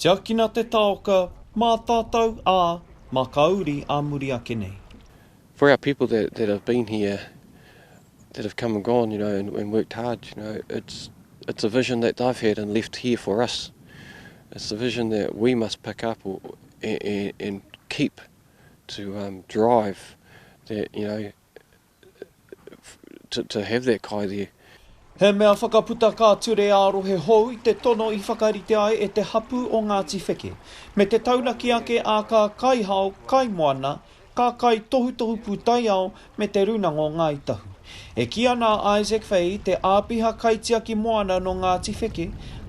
Tiakina te taoka, mā tātou, ā, mā kā uri ā muri ake nei. For our people that, that have been here, that have come and gone, you know, and, and worked hard, you know, it's, it's a vision that they've had and left here for us. It's a vision that we must pick up or, and, and keep to um, drive that, you know, to, to have that kai there. He mea whakaputa kā ture ā-rohe hou i te tono i whakarite ai e te hapū o Ngāti Wheke, me te taunaki ake a kā kaihao kaimoana, kā kaitohutohu pūtaiao me te Rūnanga o Ngāi Tahu. E kī ana a Isaac Fahey, te āpiha kaitiaki moana nō Ngāti Wheke,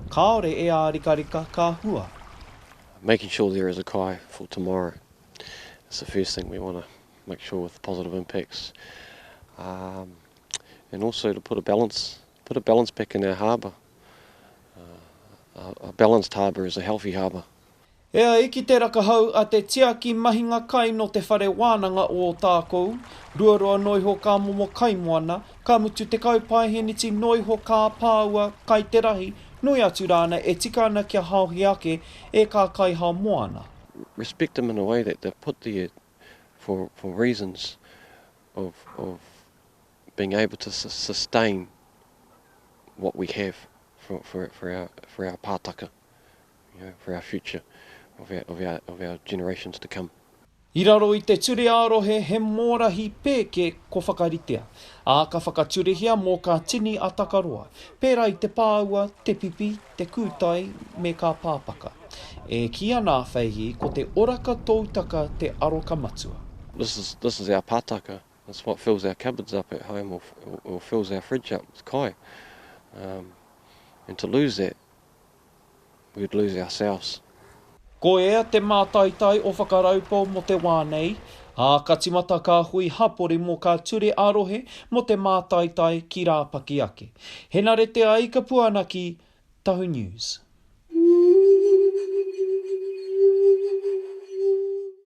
kāore e ārikarika kā hua. Making sure there is a kai for tomorrow is the first thing we want to make sure with positive impacts. Um, and also to put a balance, put a balance back in our harbour. Uh, a, a balanced harbour is a healthy harbour. E ai ki te rakahau a te tiaki mahinga kai nō Te Whare Wānanga o Ōtākou, ruarua noa iho kā momo kaimoana, ka mutu 10 paeheneti noa iho kā pāua kai te rahi, nui atu rānei e tika ana kia haohia ake e kā kaihao moana. Respect them in a way that they've put there for, for reasons of, of being able to sustain what we have for, for, for, our, for our pātaka, you know, for our future of our, of our, of our generations to come. I raro i te ture ā-rohe he mōrahi pēke ko whakaritea, ā, ka whakaturehia mō kā tini a Takaroa, pērā i te pāua, te pipi, te kūtai me kā pāpaka. E kī ana a Fahey ko te oraka tōutaka te aroka matua. This is, this is our pātaka, it's what fills our cupboards up at home or, or fills our fridge up with kai. Um, and to lose that, we'd lose ourselves. Ko ea te mātaitai o Whakaraupo mō te wā nei, ā, ka timata kā hui hapori mō kā ture ā-rohe mō te mātaitai ki Rāpaki ake. Henare Te Aika Puanaki, Tahu News.